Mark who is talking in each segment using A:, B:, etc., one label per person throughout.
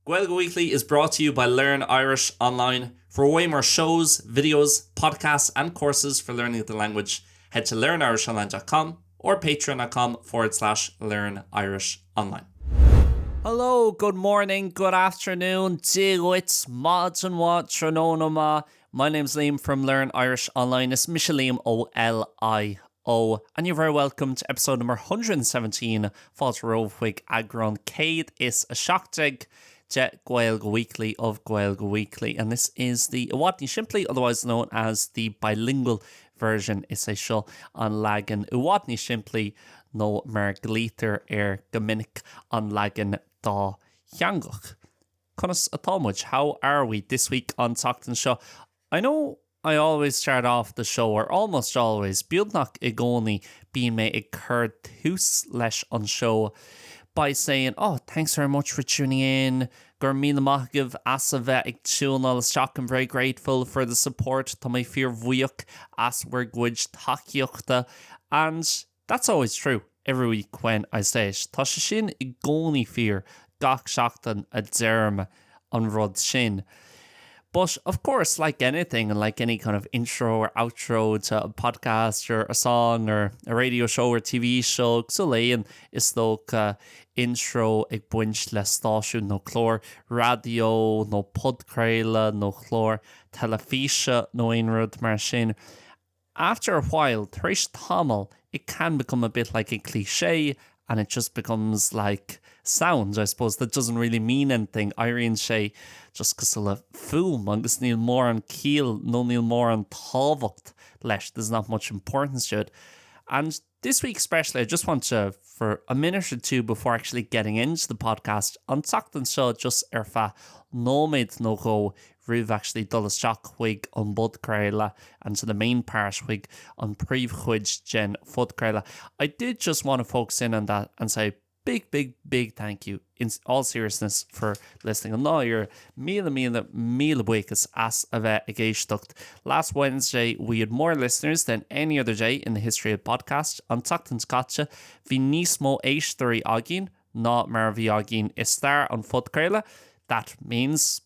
A: Gaeilge Weekly is brought to you by Learn Irish Online. For way more shows, videos, podcasts and courses for learning the language, head to learnirishonline.com or patreon.com forward slash learn Irish online. Hello, good morning, good afternoon, Dia dhuit, maidin mhaith, tráthnóna maith. My name's Liam from Learn Irish Online. Is mise Liam ó LIO and you're very welcome to episode number 117 Fáilte romhaibh chuig eagrán 117 de Gaeilge Weekly of Gaeilge Weekly and this is the i bhfad níos simplí otherwise known as the bilingual version Is é seo an leagan i bhfad níos simplí nó mar a glaoitear air go minic an leagan dátheangach. Conas atá muid? How are we this week an tseachtain seo? I know I always start off the show, or almost always, beagnach i gcónaí bíonn mé ag cur tús leis an seó by saying, oh, thanks very much for tuning in, go raibh míle maith agaibh as a bheith ag tiúnáil isteach, I'm very grateful for the support, tá mé fíorbhuíoch as bhur gcuid tacaíochta and That's always true every week when I say it. Tá sé sin i gcónaí fíor gach seachtain a deirim an rud sin. But of course, like anything and like any kind of intro or outro to a podcast or a song or a radio show or TV show, cosúil le haon is dócha intro ag baint le stáisiún nó clár raidió nó podchraoladh nó clár teilifíse nó aon rud mar sin, After a while, tar éis tamaill, it can become a bit like a cliché and it just becomes like sound, I suppose, that doesn't really mean anything, éiríonn sé just cosúil le fuaim agus níl mórán ciall nó níl mórán tábhacht leis, there's not much importance to it. And this week especially, I just want to, for a minute or two before actually getting into the podcast, an tseachtain seo just ar feadh nóiméad nó dhó roimh actually dul isteach chuig an bpodchraoladh and to the main part chuig an príomhchuid den phodchraoladh. I did just want to focus in on that and say big, big, big thank you in all seriousness for listening. I ndáiríre, míle, míle, míle buíochas as a bheith ag éisteacht. Last Wednesday we had more listeners than any other day in the history of podcast. An tseachtain seo caite, bhí níos mó éisteoirí againn ná mar a bhí againn i stair an phodchraoladh. That means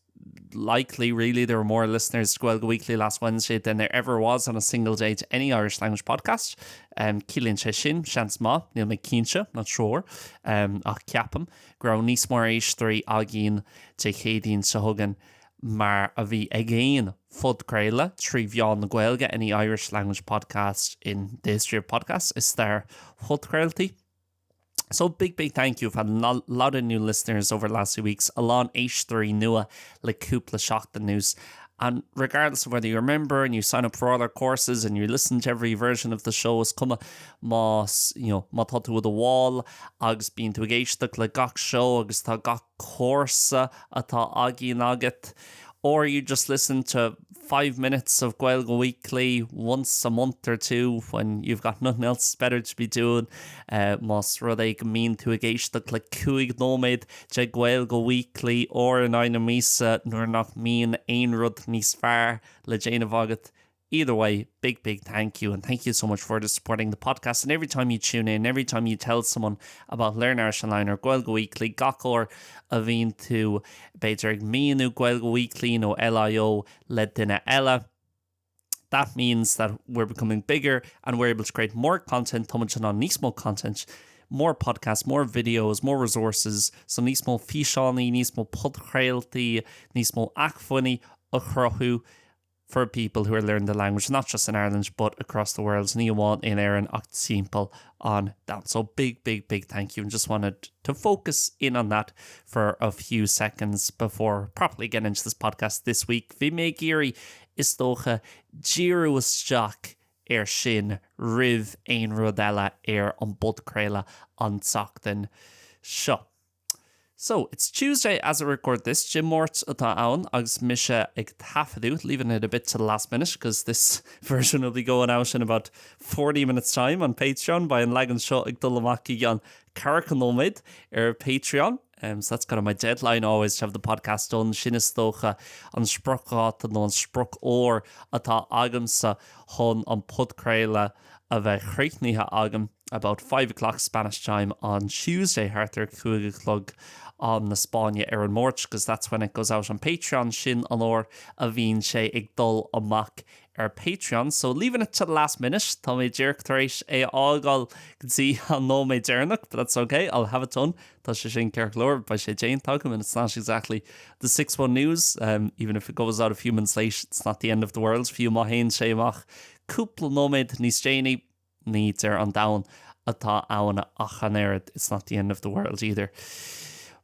A: likely really there were more listeners to Gaeilge Weekly last Wednesday than there ever was on a single day to any Irish language podcast. Um, Ciallaíonn sé sin seans maith, níl mé cinnte, not sure, um, ach ceapaim go raibh níos mó éisteoirí againn Dé Céadaoin seo chugainn mar a bhí ag aon phodchraoladh trí mheán na Gaeilge, any Irish language podcast in the history of podcasts i stair phodchraoltaí. So big big thank you, I've had a lot of new listeners over the last few weeks, a lán éisteoirí nua le cúpla seachtain anuas. And regardless of whether you remember and you sign up for all our courses and you listen to every version of the show is cuma más you know, má tá tú i do bhall agus bíonn tú ag éisteacht le gach seó agus tá gach cúrsa atá againn agat or you just listen to 5 minutes of Gaeilge Weekly once a month or two when you've got nothing else better to be doing más rud é go mbíonn tú ag éisteacht le 5 nóiméad de Gaeilge Weekly uair in aghaidh na míosa nuair nach mbíonn aon rud níos fearr le déanamh agat. Either way, big, big thank you and thank you so much for the supporting the podcast and every time you tune in, every time you tell someone about Learn Irish Online or Gaeilge Weekly, gach uair a bhíonn tú b'fhéidir ag míniú Gaeilge Weekly nó LIO le duine eile. That means that we're becoming bigger and we're able to create more content, tá muid in ann níos mó content, more podcasts, more videos, more resources, so níos mó físeánaí, níos mó podchraoltaí, níos mó acmhainní a chruthú. for people who are learning the language, not just in Ireland but across the world, ní amháin in Éirinn ach timpeall an domhain. So big, big, big thank you and just wanted to focus in on that for a few seconds before properly getting into this podcast this week. Bhí mé ag iarraidh is dócha díriú isteach ar sin roimh aon rud eile ar an bpodchraoladh an tseachtain seo. So, it's Tuesday as I record this, Dé Máirt atá ann agus mise ag taifeadadh, leaving it a bit to the last minute because this version will be going out in about 40 minutes time on Patreon, beidh an leagan seo ag dul amach i gceann ceathracha nóiméad ar Patreon. Um, so that's kind of my deadline always to have the podcast done, sin is dócha an spriocdháta nó an sprioc-uair atá agamsa chun an podchraoladh a bheith críochnaithe agam about 5 o'clock Spanish time on Tuesday, thart ar 5 a chlog Am na Spáinne ar an Máirt, because that's when it goes out on Patreon, sin an uair a bhíonn sé ag dul amach ar Patreon. So leaving it to the last minute, tá mé díreach tar éis é a fhágáil go dtí an nóiméad deireanach, but that's okay, I'll have it done. Tá sé sin ceart go leor, beidh sé déanta agam and it's not exactly the 6-1 news, um, even if it goes out a few minutes late, it's not the end of the world, fiú má théann sé amach cúpla nóiméad níos déanaí, Ní deireadh an domhain atá ann ach an oiread, it's not the end of the world either.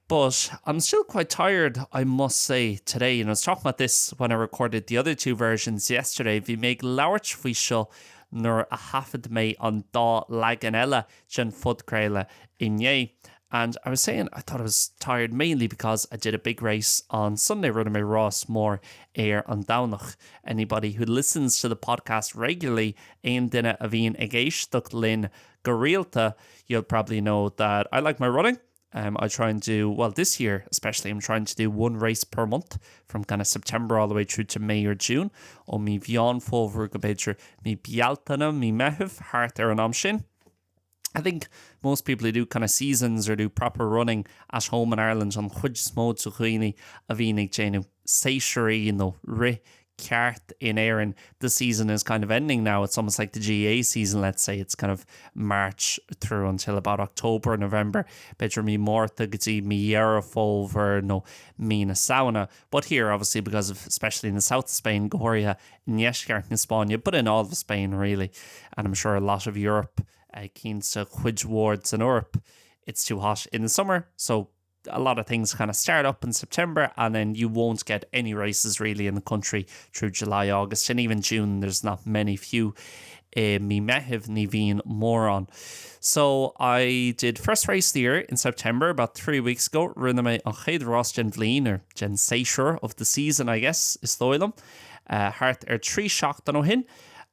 A: But I'm still quite tired, I must say, today. And I was talking about this when I recorded the other two versions yesterday. Bhí mé ag labhairt faoi seo nuair a thaifead mé an dá leagan eile den phodchraoladh inné. And I was saying I thought I was tired mainly because I did a big race on Sunday, rinne mé rás mór ar an Domhnach. Anybody who listens to the podcast regularly, aon duine a bhíonn ag éisteacht linn go rialta, you'll probably know that I like my running. Um, I try and do, well this year especially, I'm trying to do one race per month from kind of September all the way through to May or June, ó mí Mheán Fómhair go b'fhéidir mí Bealtaine, mí Meitheamh, thart ar an am sin. I think most people who do kind of seasons or do proper running at home in Ireland, an chuid is mó de dhaoine a bhíonn ag déanamh séasúirí nó rith ceart in Éirinn, the season is kind of ending now, it's almost like the GAA season let's say, it's kind of March through until about October, November, b'fhéidir mí Márta go dtí mí Dheireadh Fómhair nó mí na Samhna. But here obviously because of, especially in the south of Spain, go háirithe i ndeisceart na Spáinne, but in all of Spain really, and I'm sure a lot of Europe, cinnte cuid mhór den Eoraip, it's too hot in the summer, so a lot of things kind of start up in September and then you won't get any races really in the country through July, August and even June there's not many fiú i mí Meithimh ní bhíonn mórán. So I did first race of the year in September about 3 weeks ago, rinne mé an chéad rás den bhliain, or den séasúr, of the season I guess, is dóigh liom, thart ar 3 seachtain ó shin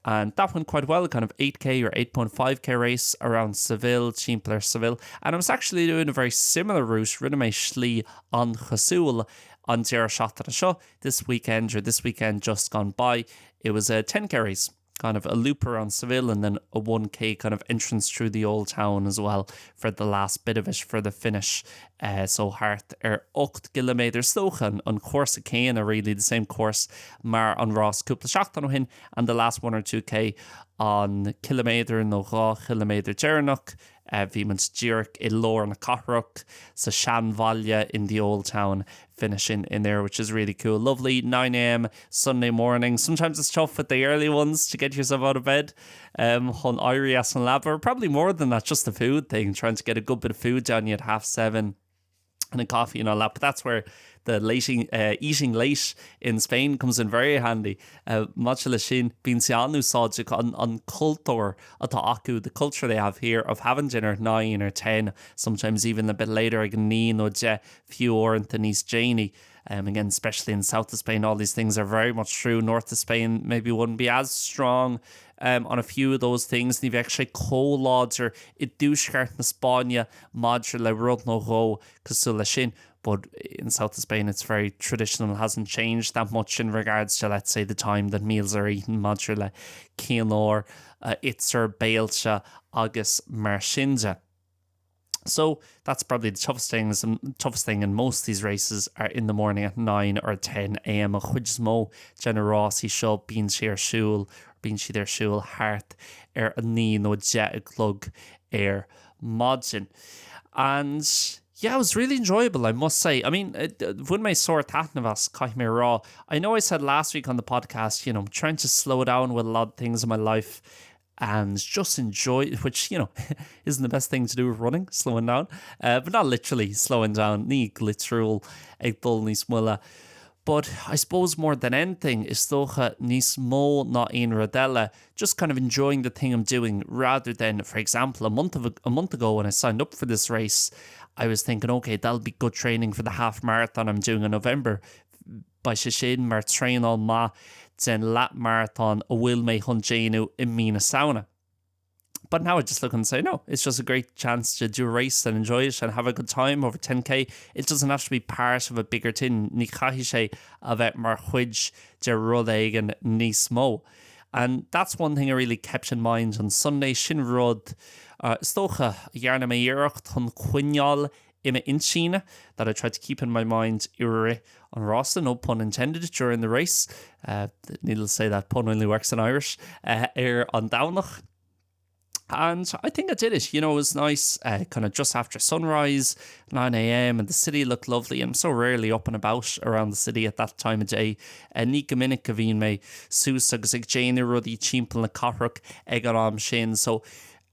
A: and that went quite well, kind of 8k or 8.5k race around Seville, timpeall ar Seville, and I was actually doing a very similar route, rinne mé slí an-chosúil an deireadh seachtaine seo, this weekend or this weekend just gone by, it was a 10k race. kind of a loop around Seville and then a 1k kind of entrance through the old town as well for the last bit of it for the finish uh, so thart ar 8 gciliméadar is dócha an, an cúrsa céanna really the same course mar an rás cúpla seachtain ó shin and the last 1 or 2k an ciliméadar nó 2 chiliméadar deireanach Bhí muid díreach i lár na cathrach, sa seanbhaile in the old town, finishing in there which is really cool. Lovely 9am Sunday morning. Sometimes it's tough with the early ones to get yourself out of bed um, chun éirí as an leaba. Probably more than that, just the food thing, trying to get a good bit of food down you at half seven and a coffee and all that. But that's where the late, uh, eating late in Spain comes in very handy. Uh, Maidir leis sin, bíonn sé an-úsáideach an, an cultúr atá acu, the culture they have here of having dinner at 9 or 10, sometimes even a bit later ag 9 nó 10 fiú uaireanta níos déanaí. Um, again, especially in south of Spain, all these things are very much true. North of Spain maybe wouldn't be as strong um, on a few of those things. Ní bheadh sé chomh láidir i dtuaisceart na Spáinne maidir le rud nó dhó cosúil leis sin, but in south of Spain it's very traditional, hasn't changed that much in regards to, let's say, the time that meals are eaten maidir le cén uair a itear béilte agus mar sin de. So that's probably the toughest things and toughest thing in most of these races are in the morning at 9 or 10 am. An chuid is mó de na rásaí seo bíonn sé ar siúl, bíonn siad ar siúl thart ar a 9 nó 10 a chlog ar maidin. And yeah, it was really enjoyable, I must say. I mean, bhain mé sórt taitneamh as, caithfidh mé a rá. I know I said last week on the podcast, you know, I'm trying to slow down with a lot of things in my life and just enjoy, which, you know, isn't the best thing to do with running, slowing down, uh, but not literally slowing down, ní go litriúil ag dul níos moille. But I suppose more than anything, is dócha níos mó ná aon rud eile, just kind of enjoying the thing I'm doing rather than, for example, a month, of, a month ago when I signed up for this race, I was thinking, okay, that'll be good training for the half marathon I'm doing in November. Beidh sé sin mar traenáil maith den leathmharatón a bhfuil mé chun déanamh i mí na Samhna. But now I just look and say, no, it's just a great chance to do a race and enjoy it and have a good time over 10k. It doesn't have to be part of a bigger thing. Ní chaithfidh sé a bheith mar chuid de rud éigin níos mó. And that's one thing I really kept in mind on Sunday. Sin rud, is dócha, a dhearna mé iarracht chun coinneáil i m'intinn that I tried to keep in my mind i rith an rása, no pun intended, during the race, uh, needless to say that pun only works in Irish, uh, ar an Domhnach. And I think I did it, you know, it was nice, uh, kind of just after sunrise, 9 a.m. and the city looked lovely. I'm so rarely up and about around the city at that time of day. Uh, ní go minic a bhíonn mé suas agus ag déanamh rudaí timpeall na cathrach ag an am sin. So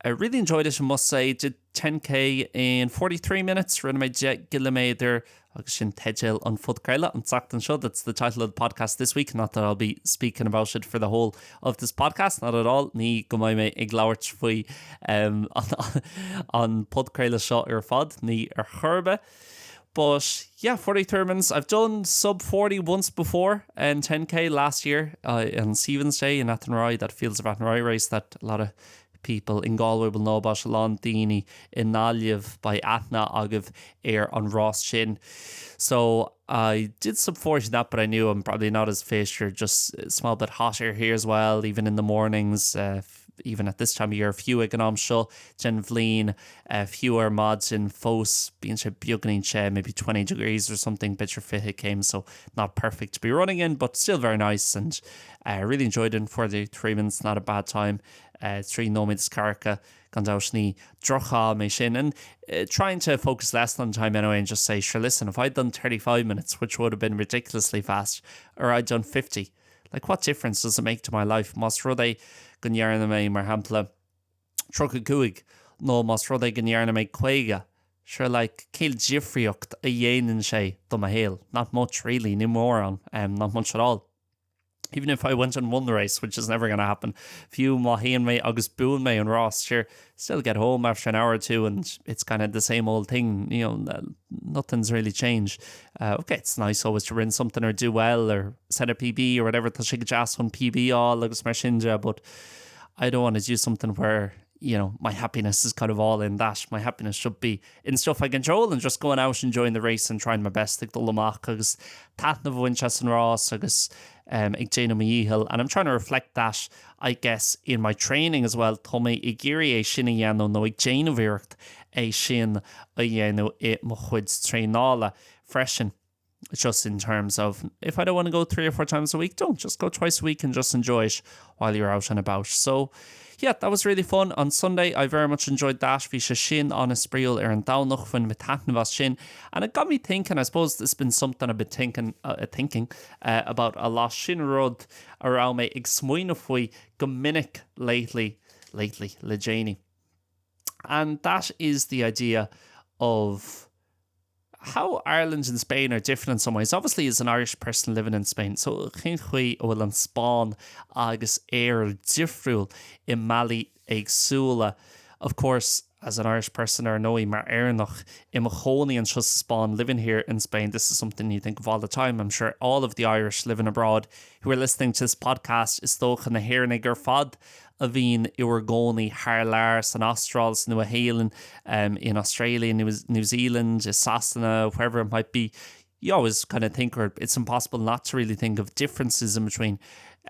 A: I really enjoyed it, I must say. Did 10k in 43 minutes, rinne mé 10 gciliméadar agus sin teideal an phodchraoladh an tseachtain seo, that's the title of the podcast this week, not that I'll be speaking about it for the whole of this podcast, not at all, ní go mbeidh mé ag labhairt faoi um, an, an podchraoladh seo ar fad, ní ar chor ar bith. But yeah, 43 minutes. I've done sub 40 once before in 10k last year uh, on Stephen's Day in Athenry, that Fields of Athenry race that a lot of people in Galway will know about a lán daoine i nGaillimh beidh aithne agaibh ar an rás sin. So I did sub 40 in that but I knew I'm probably not as fit or just a small bit hotter here as well even in the mornings uh, even at this time of year fiú ag an am seo den bhliain uh, fiú ar maidin fós bíonn sé beagáinín te maybe 20 degrees or something b'fhéidir 20 céim so not perfect to be running in but still very nice and uh, really enjoyed it in 43 minutes not a bad time 3 nóiméad is ceathracha, gan dabht ní droch-am é sin. And trying to focus less on time anyway and just say, sure listen, if I'd done 35 minutes, which would have been ridiculously fast, or I'd done 50, like what difference does it make to my life? Más rud é go ndearna mé, mar shampla, 35 nó más rud é go ndearna mé 50, sure like cén difríocht a dhéanann sé do mo shaol? Not much really, ní mórán, um, not much at all. Even if I went and won the race, which is never going to happen, fiú má théann mé agus buann mé an rás, sure, still get home after an hour or two and it's kind of the same old thing, you know, nothing's really changed. Uh, okay, it's nice always to win something or do well or set a PB or whatever, tá sé go deas chun PB a fháil agus mar sin de, but I don't want to do something where you know, my happiness is kind of all in that. My happiness should be in stuff I control and just going out enjoying the race and trying my best ag dul amach agus taitneamh a bhaint as an rás agus um, ag déanamh mo dhícheall. And I'm trying to reflect that, I guess, in my training as well. Tá mé ag iarraidh é sin a dhéanamh nó ag déanamh iarracht é sin a dhéanamh i mo chuid traenála freisin. just in terms of if I don't want to go 3 or 4 times a week, don't just go twice a week and just enjoy it while you're out and about. So yeah, that was really fun on Sunday. I very much enjoyed that. Bhí sé sin an-spraíúil ar an Domhnach bhain mé taitneamh as sin. And it got me thinking, I suppose it's been something I've been thinking, uh, thinking uh, about a lot sin rud a raibh mé ag smaoineamh faoi go minic lately, lately le déanaí. And that is the idea of how Ireland and Spain are different in some ways. Obviously as an Irish person living in Spain, so cén chaoi a bhfuil an Spáinn agus Éire difriúil i mbealaí éagsúla. Of course, as an Irish person ar ndóigh mar Éireannach i mo chónaí anseo sa Spáinn living here in Spain, this is something you think of all the time. I'm sure all of the Irish living abroad who are listening to this podcast is dócha na hÉireannaigh ar fad a bhíonn ina gcónaí thar lear, san Astráil, sa Nua-Shéalainn, in Australia, New, New Zealand, i Sasana, wherever it might be, you always kind of think, or it's impossible not to really think of differences in between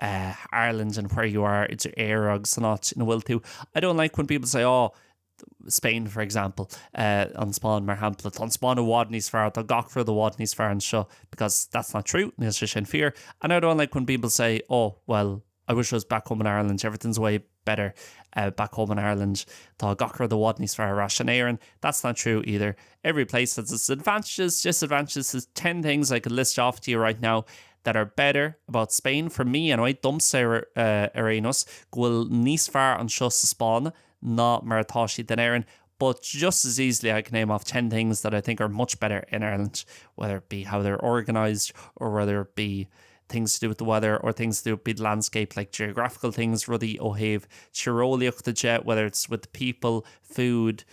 A: uh, Ireland and where you are, idir Éire agus an áit ina bhfuil tú. I don't like when people say, oh, Spain, for example, uh, an Spáinn mar shampla, tá an Spáinn i bhfad níos fearr, tá gach rud i bhfad níos fearr anseo, because that's not true, níl sé sin fíor. And I don't like when people say, oh, well, I wish I was back home in Ireland, everything's way better uh, back home in Ireland, tá gach rud i bhfad níos fearr ar ais in Éirinn. That's not true either. Every place has its advantages, disadvantages, there's 10 things I could list off to you right now that are better about Spain for me anyway, domsa ar, uh, ar aon nós, go bhfuil níos fearr anseo sa Spáinn ná mar atá siad in Éirinn, but just as easily I can name off 10 things that I think are much better in Ireland, whether it be how they're organised or whether it be things to do with the weather or things to do with the landscape like geographical things, rudaí ó thaobh tíreolaíochta de, whether it's with people, food,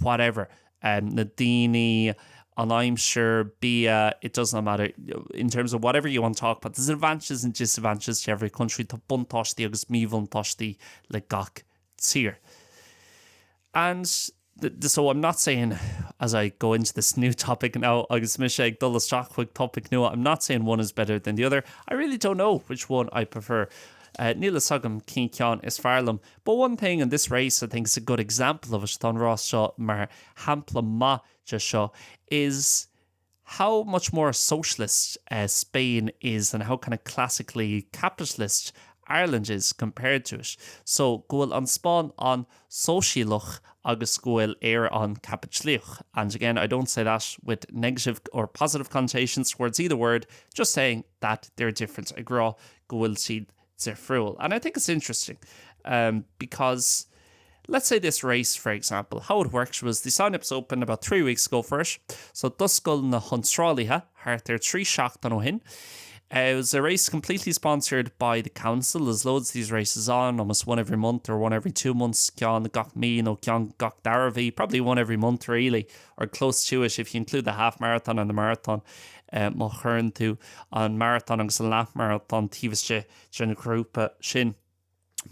A: whatever, um, na daoine, an aimsir, bia, it does not matter in terms of whatever you want to talk about. There's advantages and disadvantages to every country, tá buntáistí agus míbhuntáistí le gach tír. And so I'm not saying as I go into this new topic now agus mise ag dul isteach chuig topaic nua, I'm not saying one is better than the other. I really don't know which one I prefer. Uh, níl a fhios agam cén ceann is fearr liom. But one thing and this race I think is a good example of it tá an rás seo mar shampla maith de seo is how much more socialist uh, Spain is and how kind of classically capitalist Ireland is compared to it. So go bhfuil an Spáinn an-sóisialach agus go bhfuil Éire an-chaipitlíoch. And again, I don't say that with negative or positive connotations towards either word, just saying that they're different ag rá go bhfuil siad difriúil. And I think it's interesting um, because let's say this race, for example, how it works was the sign-ups opened about 3 weeks ago for it, so d'oscail na hiontrálaithe thart ar 3 seachtain ó shin. Uh, it was a race completely sponsored by the council. There's loads of these races on, almost one every month or one every 2 months, ceann gach mí nó ceann gach dara mhí, probably one every month really, or close to it if you include the half marathon and the marathon. Uh, má chuireann tú an maratón agus an leathmharatón taobh istigh den ghrúpa sin.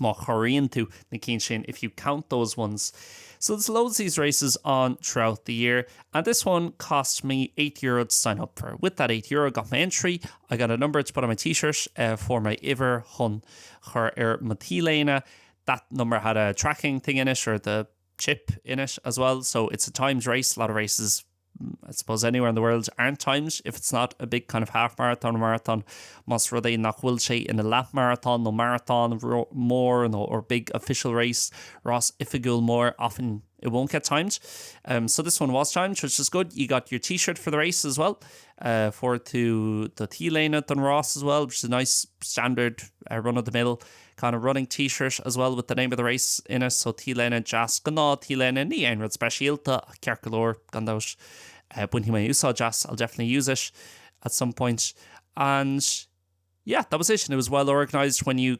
A: Má chomhaireann tú na cinn sin if you count those ones. So there's loads of these races on throughout the year and this one cost me €8 to sign up for. With that €8 got my entry, I got a number to put on my t-shirt uh, for my uimhir chun chur ar mo t-léine. That number had a tracking thing in it or the chip in it as well. So it's a timed race, a lot of races I suppose anywhere in the world aren't timed if it's not a big kind of half marathon or marathon más rud é nach bhfuil sé ina leathmharatón nó maratón mór nó or big official race rás oifigiúil mór often it won't get timed. Um, so this one was timed, which is good. You got your t-shirt for the race as well. Uh, fuair tú do t-léine don rás as well, which is a nice standard uh, run of the mill kind of running t-shirt as well with the name of the race in it, so t-léine deas gnáth t-léine ní aon rud speisialta ach ceart go leor gan dabht uh, bainfidh mé úsáid as I'll definitely use it at some point and yeah that was it and it was well organised when you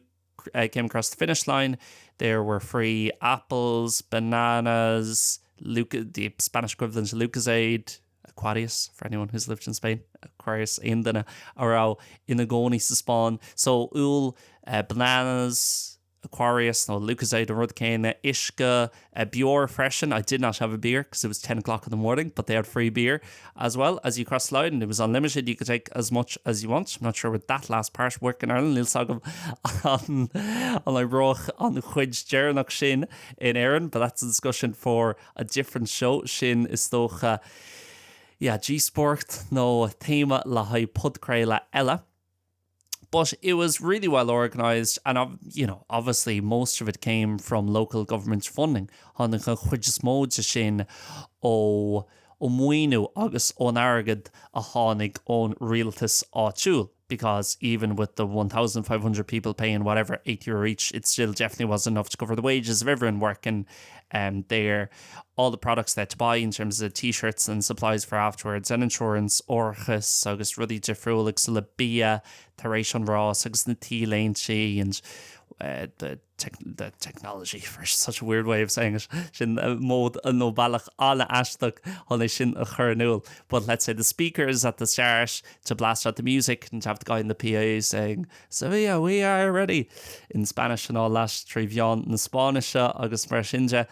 A: uh, came across the finish line there were free apples bananas Luca, the Spanish equivalent to Lucozade Aquarius for anyone who's lived in Spain, Aquarius aon duine a raibh ina gcónaí sa Spáinn. So úll, bananas, Aquarius nó Lucozade an rud céanna, uisce, beoir freisin, I did not have a beer because it was 10 o'clock in the morning but they had free beer as well as you cross the line and it was unlimited, you could take as much as you want. I'm not sure would that last part work in Ireland, níl 's agam an oibreodh an chuid deireanach sin in Éirinn but that's a discussion for a different show sin is dócha yeah díospóireacht nó téama le haghaidh podchraoladh eile. But it was really well organised and you know obviously most of it came from local government funding. Tháinig an chuid is mó de sin ó ó mhaoiniú agus ón airgead a tháinig ón rialtas áitiúil. because even with the 1,500 people paying whatever €8 each, it still definitely wasn't enough to cover the wages of everyone working um, there. All the products they had to buy in terms of t-shirts and supplies for afterwards and insurance, árachas agus rudaí difriúla cosúil le bia tar éis an rás agus na t-léinte and uh, the the technology for such a weird way of saying it sin modh nó bealach an-aisteach chun é sin a chur in iúl but let's say the speakers at the start to blast out the music and to have the guy in the PA saying Sevilla we are ready in Spanish and all that trí mheán na Spáinnise agus mar sin de.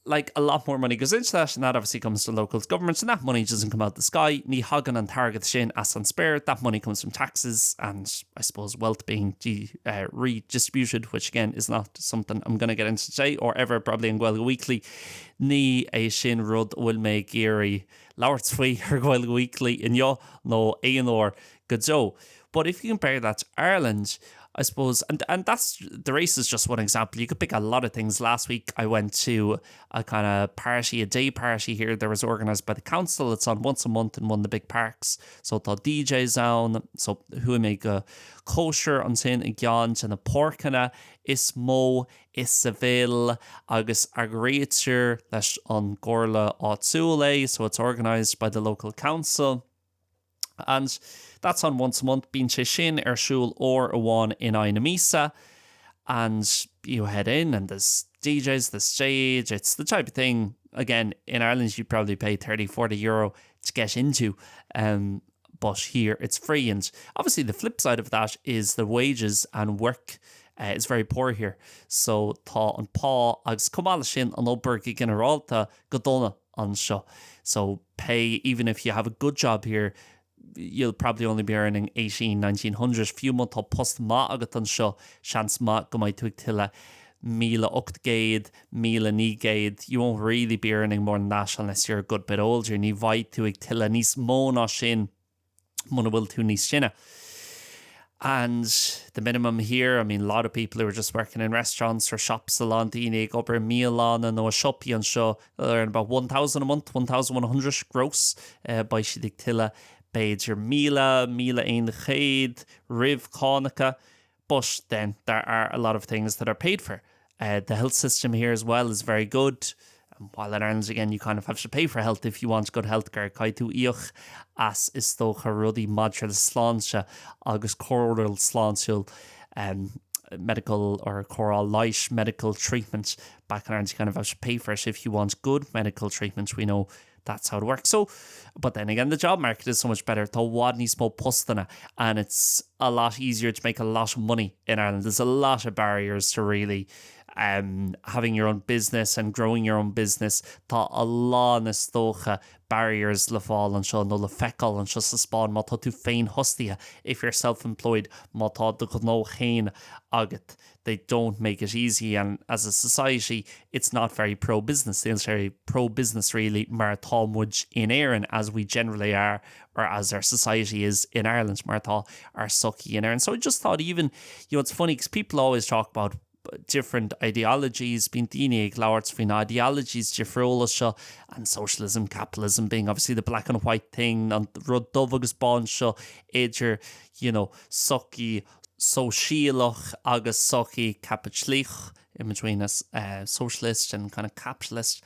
A: like a lot more money goes into that and that obviously comes to local governments and that money doesn't come out the sky. Ní thagann an t-airgead sin as an spéir. That money comes from taxes and I suppose wealth being de uh, redistributed, which again is not something I'm gonna get into today or ever probably in Gaeilge Weekly. Ní é sin rud a bhfuil mé ag iarraidh labhairt faoi ar Gaeilge Weekly inniu nó aon uair go deo. But if you compare that to Ireland, I suppose, and, and that's the race is just one example. You could pick a lot of things. Last week I went to a kind of party, a day party here that was organized by the council. It's on once a month in one of the big parks. So tá DJs ann, so chuaigh mé go cóisir ansin i gceann de na páirceanna is mó i Seville agus eagraítear leis an gcomhairle áitiúil é, so it's organized by the local council. And that's on once a month, bíonn sé sin ar siúl uair amháin in aghaidh na míosa and you head in and there's DJs, the stage, it's the type of thing, again, in Ireland you'd probably pay 30, 40 euro to get into um, but here it's free and obviously the flip side of that is the wages and work uh, is very poor here so tá an pá agus chomh maith leis sin an obair go ginearálta go dona anseo. So pay even if you have a good job here, You'll probably only be earning 18, 1900. Fiú má tá post maith agat anseo, seans maith go mbeidh tú ag tuilleadh 1,800, 1,900. You won't really be earning more than that unless you're a good bit older. Ní bheidh tú ag tuilleadh níos mó ná sin muna bhfuil tú níos sine. And the minimum here, I mean, a lot of people who are just working in restaurants or shops a lán daoine ag obair i mbialanna nó i siopaí anseo, they'll earn about 1,000 a month, 1,100 gross. Uh, beidh siad ag tuilleadh b'fhéidir 1,000, 1,100 roimh cánacha. But then there are a lot of things that are paid for. Uh, the health system here as well is very good. And while in Ireland again you kind of have to pay for health if you want good healthcare caithfidh tú íoc as is dócha rudaí maidir le sláinte agus cóireáil sláintiúil um, medical or cóireáil leighis medical treatment back in Ireland you kind of have to pay for it if you want good medical treatment we know that's how it works. So, but then again the job market is so much better Tá i bhfad níos mó postanna and it's a lot easier to make a lot of money in Ireland. There's a lot of barriers to really um, having your own business and growing your own business Tá a lán is dócha barriers le fáil anseo nó le feiceáil anseo sa Spáinn má tá tú féinfhostaithe if you're self-employed má tá do ghnó féin agat. They don't make it easy and as a society it's not very pro-business, níl sé pro-business really mar atá muid in Éirinn as we generally are or as our society is in Ireland mar atá ár sochaí in Éirinn. So I just thought even, you know, it's funny because people always talk about different ideologies, bíonn daoine ag labhairt faoi na ideologies difriúla seo and socialism, capitalism being obviously the black and white thing, an rud dubh agus bán seo idir, you know, sochaí sóisialach agus sochaí caipitlíoch in between a uh, socialist and kind of capitalist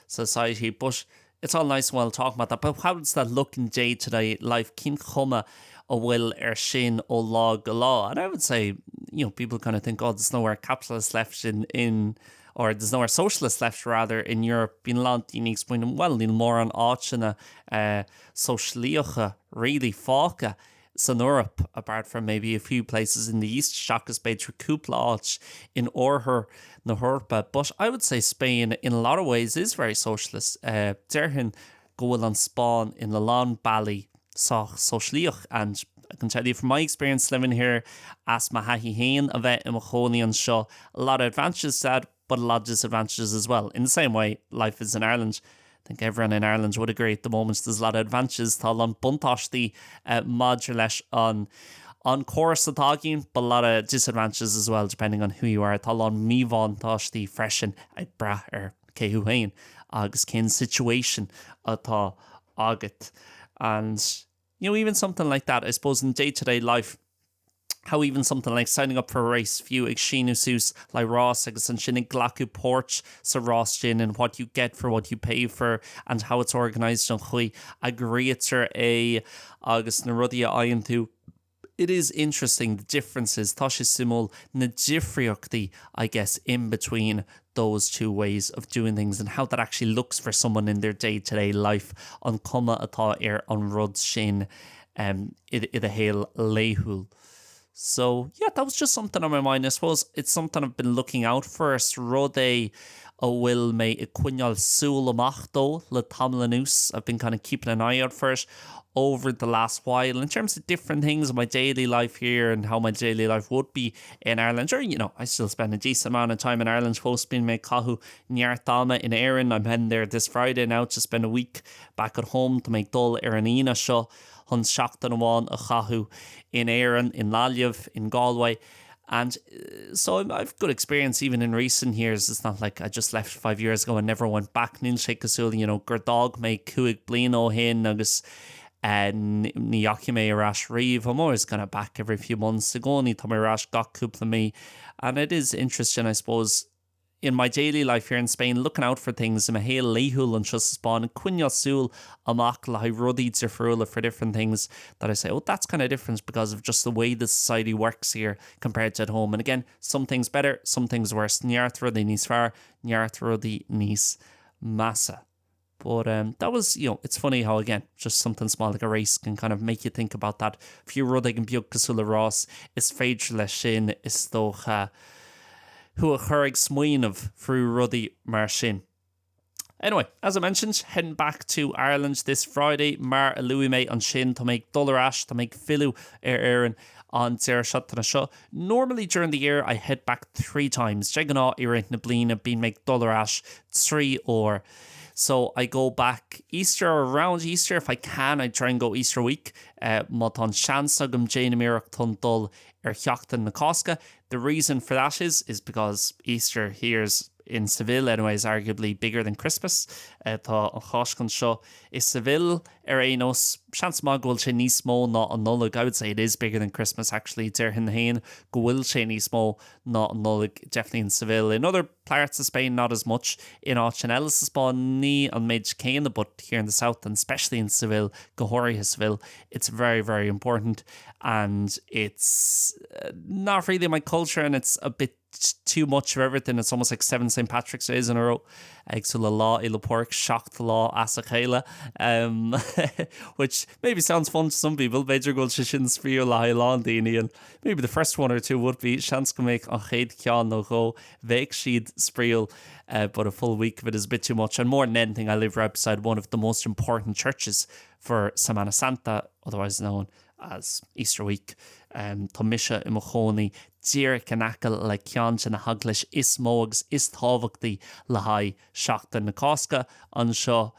A: society. But it's all nice and well talking about that, but how does that look in day-to-day life? Cén chuma a bhfuil air sin ó lá go lá? And I would say, you know, people kind of think, oh, there's nowhere capitalist left in, in or there's nowhere socialist left rather in Europe. Bíonn a lán daoine ag smaoineamh, well, níl mórán áiteanna uh, sóisialaíocha really fágtha san Eoraip, apart from maybe a few places in the east, seachas b'fhéidir cúpla áit in oirthear na hEorpa. But I would say Spain in a lot of ways is very socialist. Uh, déarfainn go bhfuil an Spáinn in a lán bealaí sách sóisialach and I can tell you from my experience living here as mo thaithí féin a bheith i mo chónaí anseo, a lot of advantages to that, but a lot of disadvantages as well. In the same way life is in Ireland. I think everyone in Ireland would agree at the moment there's a lot of advantages tá a lán buntáistí uh, maidir leis an an córas atá againn, but a lot of disadvantages as well depending on who you are. Tá a lán míbhuntáistí freisin ag brath ar cé thú féin agus cén situation atá agat. And you know, even something like that, I suppose in day-to-day life, how even something like signing up for a race, fiú ag síniú suas le rás agus ansin ag glacadh páirt sa rás sin and what you get for what you pay for and how it's organised an chaoi a eagraítear é agus na rudaí a fhaigheann tú. It is interesting the differences, tá sé suimiúil na difríochtaí I guess in between those two ways of doing things and how that actually looks for someone in their day-to-day life, an cuma atá ar an rud sin um, i do shaol laethúil. So yeah, that was just something on my mind. I suppose it's something I've been looking out for is rud é a bhfuil mé ag coinneáil súil amach dó le tamall anuas. I've been kind of keeping an eye out for it over the last while in terms of different things in my daily life here and how my daily life would be in Ireland. Or, you know, I still spend a decent amount of time in Ireland fós bíonn mé ag caitheamh neart ama in Éirinn. I'm heading there this Friday now to spend a week back at home Tá mé ag dul ar an Aoine seo chun seachtain amháin a chaitheamh in Éirinn, i nGaillimh, in Galway. And uh, so I've good experience even in recent years. It's not like I just left five years ago and never went back. Níl sé cosúil, you know, gur d'fhág mé cúig bliana ó shin agus uh, ní dheachaigh mé ar ais riamh. I'm always kind of back every few months i gcónaí tá mé ar ais gach cúpla mí. And it is interesting, I suppose, in my daily life here in Spain looking out for things i mo shaol laethúil anseo sa Spáinn ag coinneáil súil amach le haghaidh rudaí difriúla for different things that I say oh that's kind of different because of just the way the society works here compared to at home and again some things better some things worse neart rudaí níos fearr neart rudaí níos measa. But um, that was, you know, it's funny how again, just something small like a race can kind of make you think about that. Fiú rud éigin beag cosúil le rás is féidir leis sin is dócha thú a chur ag smaoineamh faoi rudaí mar sin. Anyway, as I mentioned, heading back to Ireland this Friday, mar a luaigh mé ansin, tá mé ag dul ar ais, tá mé ag filleadh ar Éirinn an deireadh seachtaine seo. Normally during the year I head back 3 times, de ghnáth i rith na bliana bíonn mé ag dul ar ais 3 uair. So I go back Easter or around Easter if I can, I try and go Easter week, má tá an seans agam déanaim iarracht chun dul ar sheachtain na Cásca. The reason for that is, is because Easter here's in Seville anyway is arguably bigger than Christmas. Tá an Cháisc anseo i Seville ar aon nós, seans maith go bhfuil sé níos mó ná an Nollaig, I would say it is bigger than Christmas actually, déarfainn féin go bhfuil sé níos mó ná an Nollaig, definitely in Seville. In other parts of Spain not as much, in áiteanna eile sa Spáinn ní an méid céanna but here in the south and especially in Seville, go háirithe Seville, it's very very important and it's not really my culture and it's a bit too much of everything, it's almost like 7 St Patrick's Days in a row, cosúil le Lá Fhéile Pádraig, 7 lá as a chéile, um, which maybe sounds fun to some people, b'fhéidir go bhfuil sé sin spraíúil le haghaidh a lán daoine, and maybe the first one or two would be, seans go mbeadh an chéad cheann nó dhó, bheadh siad spraíúil, uh, but a full week of it is a bit too much, and more than anything I live right beside one of the most important churches for Semana Santa, otherwise known as Easter Week. Tá mise i mo chónaí díreach in aice le ceann de na heaglaisí is mó agus is tábhachtaí le haghaidh Seachtain na Cásca anseo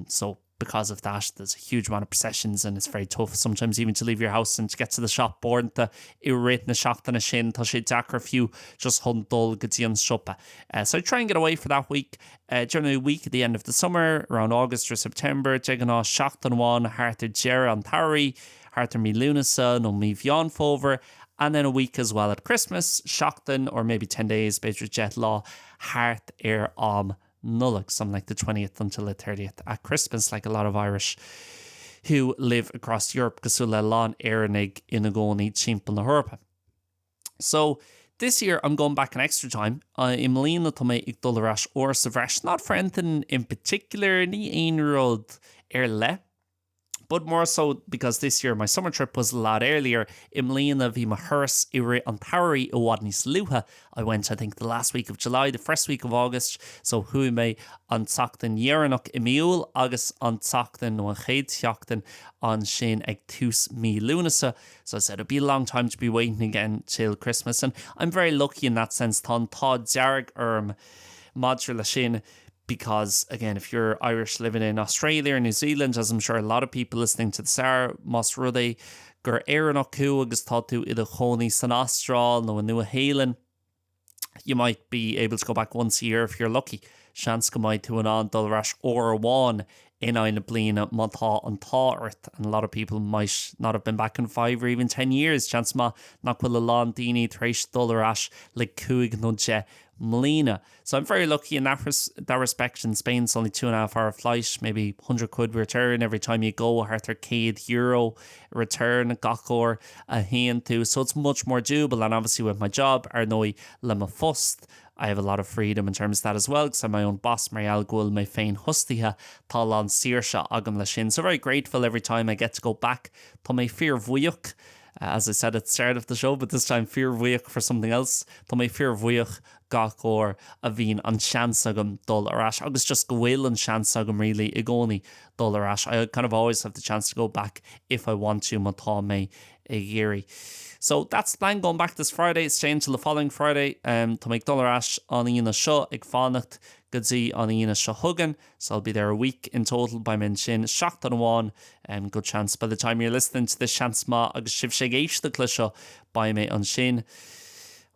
A: so because of that there's a huge amount of processions and it's very tough sometimes even to leave your house and to get to the shop uaireanta i rith na seachtaine sin tá sé deacair fiú just chun dul go dtí an siopa. So I try and get away for that week. Generally a week at the end of the summer, around August or September, de ghnáth seachtain amháin thart ar deireadh an tsamhraidh, thart ar mí Lúnasa nó mí Mheán Fómhair, and then a week as well at Christmas, seachtain or maybe 10 days, b'fhéidir 10 lá, thart ar am Nollag, something like the 20th until the 30th at Christmas, like a lot of Irish who live across Europe, cosúil le a lán Éireannaigh ina gcónaí timpeall na hEorpa. So, this year I'm going back an extra time, I mbliana tá mé ag dul ar ais uair sa bhreis, not for anything in particular, ní aon rud ar leith, but more so because this year my summer trip was a lot earlier, i mbliana bhí mo thuras i rith an tsamhraidh i bhfad níos luaithe, I went I think the last week of July, the first week of August, so chuaigh mé an tseachtain dheireanach i mí Iúil agus an tseachtain nó an chéad sheachtain ansin ag tús mí Lúnasa. So I said it'd be a long time to be waiting again till Christmas and I'm very lucky in that sense tá an t-ádh dearg orm maidir leis sin because again if you're Irish living in Australia or New Zealand as I'm sure a lot of people listening to this are más rud é gur Éireannach thú agus tá tú i do chónaí san Astráil nó i Nua-Shéalainn You might be able to go back once a year if you're lucky. Seans go mbeidh tú in ann dul ar ais uair amháin in aghaidh na bliana má tá an t-ádh ort and a lot of people might not have been back in five or even ten years. Seans maith nach bhfuil a lán daoine tar éis dul ar ais le cúig nó deich mbliana. So I'm very lucky in that that respect. In Spain it's only 2.5 hour flight, maybe 100 quid return every time you go, thart ar €100 return gach uair a théann tú. So it's much more doable and obviously with my job, ar ndóigh le mo phost, I have a lot of freedom in terms of that as well because I'm my own boss mar gheall go bhfuil mé féinfhostaithe, tá a lán saoirse agam leis sin. So very grateful every time I get to go back. Tá mé fíorbhuíoch, as I said at the start of the show, but this time fíorbhuíoch for something else. Tá mé fíorbhuíoch gach uair a bhíonn an seans agam dul ar ais agus just go bhfuil an seans agam really i gcónaí dul ar ais. I kind of always have the chance to go back if I want to má tá mé ag iarraidh. So that's the plan going back this Friday, staying till the following Friday. Um, tá mé ag dul ar ais an Aoine seo ag fanacht go dtí an Aoine seo chugainn, so I'll be there a week in total beidh mé ansin seachtain amháin um, good chance by the time you're listening to this seans maith agus sibhse ag éisteacht le seo beidh mé ansin.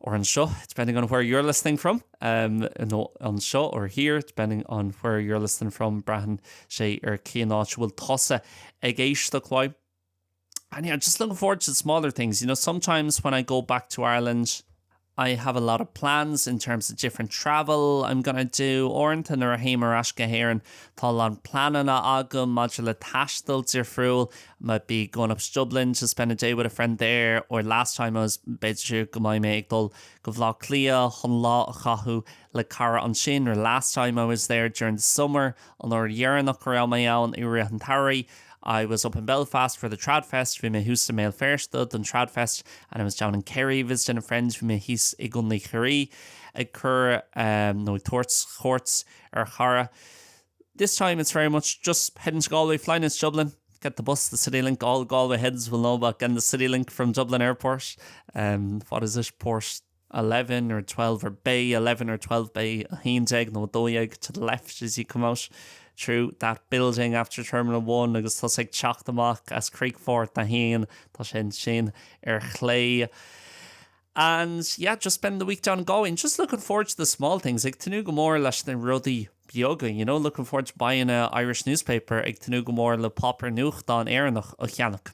A: or anseo, depending on where you're listening from, um, nó anseo or here, depending on where you're listening from, braitheann sé ar cén áit a bhfuil tusa ag éisteacht uaidh. And yeah, just looking forward to the smaller things. You know, sometimes when I go back to Ireland, I have a lot of plans in terms of different travel I'm gonna do. Uaireanta nuair a théim ar ais go hÉirinn, tá a lán pleananna agam maidir le taisteal difriúil. Might be going up to Dublin to spend a day with a friend there or last time I was b'fhéidir go mbeidh mé ag dul go Bhaile Átha Cliath chun lá a chaitheamh le cara ansin or last time I was there during the summer an uair dheireanach a raibh mé ann i rith an tsamhraidh I was up in Belfast for the Tradfest bhí mé thuas i mBéal Feirste don Tradfest and I was down in Kerry visiting a friend bhí mé thíos i gContae Chiarraí ag cur nó ag tabhairt cuairt ar chara. This time it's very much just heading to Galway, flying into Dublin, get the bus, the CityLink, all Galway heads will know about getting the CityLink from Dublin Airport. Um, what is it, Port 11 or 12 or Bay 11 or 12 Bay 11 nó 12 to the left as you come out through that building after Terminal 1 agus tú ag teacht amach as Críochfort 1 tá sé ansin ar chlé. And yeah, just spend the week down going, just looking forward to the small things, ag tnúth go mór leis na rudaí beaga, you know, looking forward to buying a Irish newspaper, ag tnúth go mór le páipéar nuachtán Éireannach a cheannach.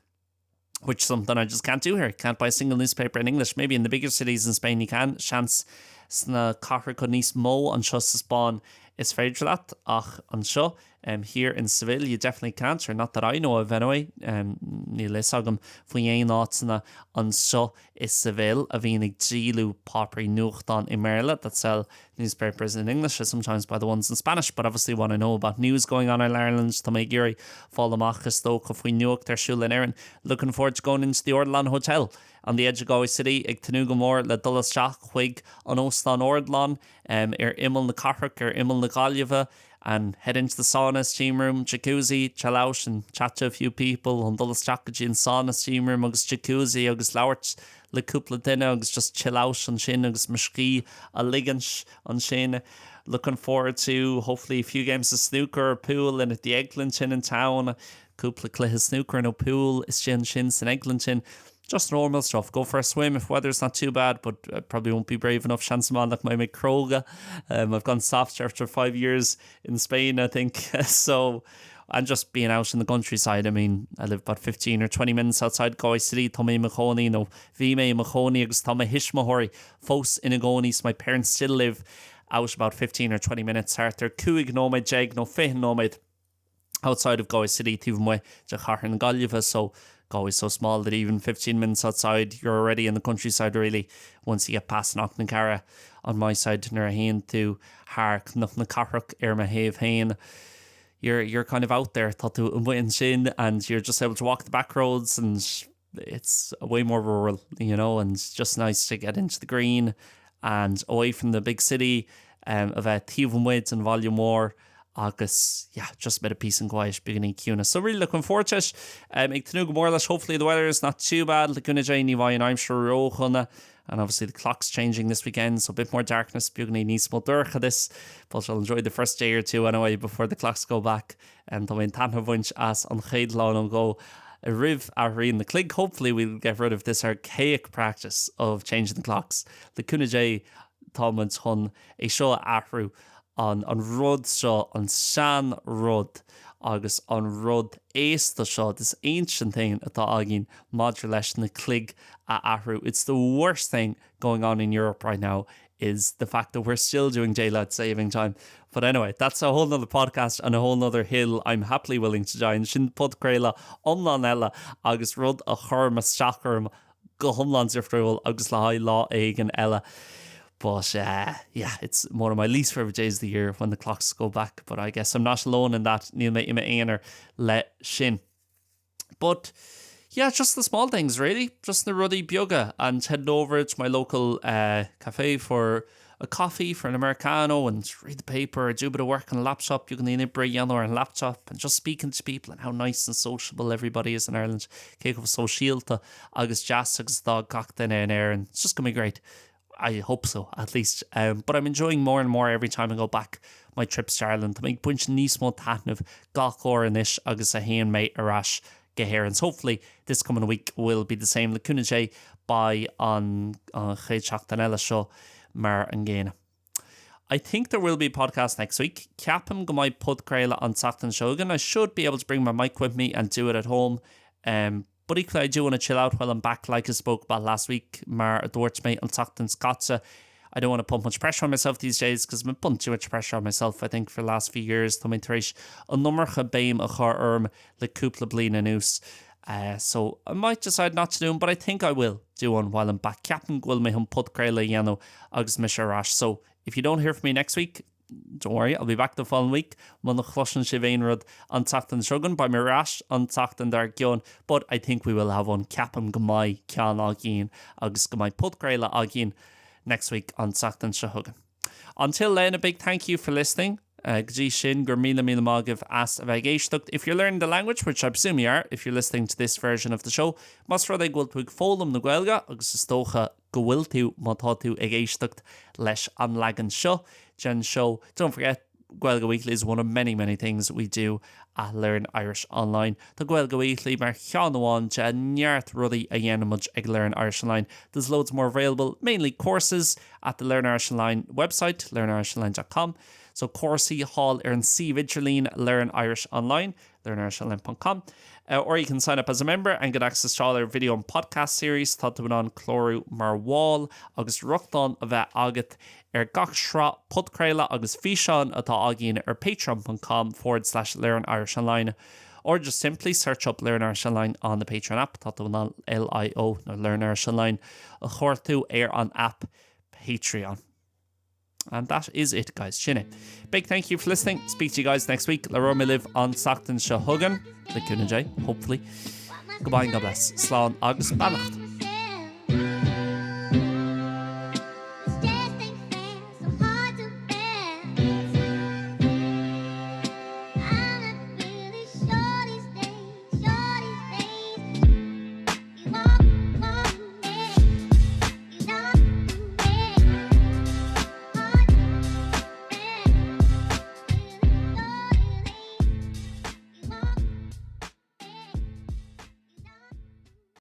A: Which is something I just can't do here. Can't buy a single newspaper in English. Maybe in the bigger cities in Spain you can. Seans sna cathracha níos mó anseo sa Spáinn is féidir leat ach anseo um, here in Seville you definitely can't, or not that I know of anyway. Um, níl fhios agam faoi aon áiteanna anseo i Seville a bhíonn ag díol páipéirí nuachtán i mBéarla that sell newspapers in English. I sometimes buy the ones in Spanish, but obviously want to know about news going on in Ireland. Tá mé ag iarraidh fáil amach is dócha faoin nuacht ar siúl in Éirinn. Looking forward to going into the Ardilaun Hotel on the edge of Galway City ag tnúth go mór le dul isteach chuig an Óstán Ardilaun um, ar imeall na cathrach ar imeall na Gaillimhe and head into the sauna, steam room, jacuzzi, chill out and chat to a few people, an dul isteach go dtí an sauna, steam room agus jacuzzi agus labhairt le cúpla duine agus just chill out ansin agus mo scíth a ligint ansin. Looking forward to hopefully a few games of snooker or pool in at the Eglinton in town. Cúpla cluiche snooker nó pool istigh ansin san Eglinton. Just normal stuff. Go for a swim if weather's not too bad, but I probably won't be brave enough. Seans maith nach mbeidh mé cróga. Um, I've gone soft after five years in Spain, I think. so and just being out in the countryside. I mean, I live about 15 or 20 minutes outside Galway City, Tá mé i mo chónaí nó bhí mé i mo chónaí agus tá mo thuismitheoirí fós ina gcónaí, so my parents still live out about 15 or 20 minutes thart ar 15 nóiméad nó 20 nóiméad outside of Galway City taobh amuigh de chathair na Gaillimhe, so Galway's so small that even 15 minutes outside you're already in the countryside really once you get past Knocknacarra on my side nuair a théann tú thar Cnoc na Cathrach ar mo thaobh féin. You're, you're kind of out there tá tú amuigh ansin and you're just able to walk the back roads and it's way more rural, you know, and it's just nice to get into the green and away from the big city um, a bheith taobh amuigh den bhaile mór agus yeah, just a bit of peace and quiet beagáinín ciúnas. So really looking forward to it. Um, ag tnúth go mór leis, hopefully the weather is not too bad, le cúnamh Dé ní bheidh an aimsir ródhona and obviously the clock's changing this weekend, so a bit more darkness, beagáinín níos mó dorchadas, but I'll enjoy the first day or two anyway before the clocks go back. Um, tá mé chun taitneamh a bhaint as an chéad lá nó dhó roimh a athraíonn na cloig. Hopefully we'll get rid of this archaic practice of changing the clocks. Le cúnamh Dé tá muid chun é seo a athrú, an an rud seo, an sean rud agus an rud aosta seo, this ancient thing atá againn maidir leis na cloig a athrú. It's the worst thing going on in Europe right now is the fact that we're still doing daylight saving time. But anyway, that's a whole nother podcast and a whole nother hill I'm happily willing to die. Sin podchraoladh iomlán eile agus rud a chuireann isteach orm go hiomlán difriúil agus le haghaidh lá éigin eile. But uh, yeah, it's one of my least favorite days of the year when the clocks go back, but I guess I'm not alone in that níl mé i m'aonar le sin. But yeah, just the small things really, just na rudaí beaga and heading over to my local uh, cafe for a coffee for an Americano and read the paper, do a bit of work on a laptop, you can obair a dhéanamh ar an laptop and just speaking to people and how nice and sociable everybody is in Ireland. Cé chomh sóisialta agus deas agus atá gach duine in Éirinn. It's just gonna be great. I hope so, at least. Um, but I'm enjoying more and more every time I go back my trips to Ireland. Tá mé ag baint níos mó taitneamh gach uair anois agus a théann mé ar ais go hÉirinn. So hopefully this coming week will be the same. Le cúnamh Dé beidh an an chéad seachtain eile seo mar an gcéanna. I think there will be a podcast next week. Ceapaim go mbeidh podchraoladh an tseachtain seo chugainn. I should be able to bring my mic with me and do it at home. Um, but equally I do want to chill out while I'm back like I spoke about last week mar a dúirt mé an tseachtain seo caite. I don't want to put much pressure on myself these days because I'm putting too much pressure on myself I think for the last few years tá mé tar éis an iomarca béim a chur orm le cúpla bliain anuas. Uh, so I might decide not to do one, but I think I will do one while I'm back. Ceapaim go bhfuil mé chun podchraoladh a dhéanamh agus mise ar ais. So if you don't hear from me next week, don't worry, I'll be back the following week. Muna chloiseann sibh aon rud an tseachtain seo chugainn, beidh mé ar ais an tseachtain dár gcionn, but I think we will have one. Ceapaim go mbeidh ceann againn agus go mbeidh podchraoladh againn next week an tseachtain seo chugainn. Until then, a big thank you for listening. Go dtí sin, go raibh míle míle maith agaibh as a bheith ag éisteacht. If you're learning the language, which I presume you are, if you're listening to this version of the show, más rud é go bhfuil tú ag foghlaim na Gaeilge, agus is dócha go bhfuil tú má tá tú ag éisteacht leis an leagan seo den seó, don't forget, Gaeilge Weekly is one of many, many things we do at Learn Irish Online. Tá Gaeilge Weekly mar cheann amháin de neart rudaí a dhéanann muid ag Learn Irish Online. There's loads more available, mainly courses, at the Learn Irish Online website, learnirishonline.com. So cúrsaí thall ar an suíomh idirlín Learn Irish Online, learnirishonline.com. Uh, or you can sign up as a member and get access to all our video and podcast series. Tá tú in ann clárú mar bhall agus rochtain a bheith agat ar gach sraith podchraoladh agus físeán atá againn ar patreon.com forward slash learn Irish Online. Or just simply search up Learn Irish Online on the Patreon app. Tá tú in ann LIO nó Learn Irish Online a chuartú ar an app Patreon. And that is it guys, sin é. Big thank you for listening. Speak to you guys next week. Labhróidh mé libh an tseachtain seo chugainn, le cúnamh Dé, hopefully. Goodbye and God bless. Slán agus beannacht.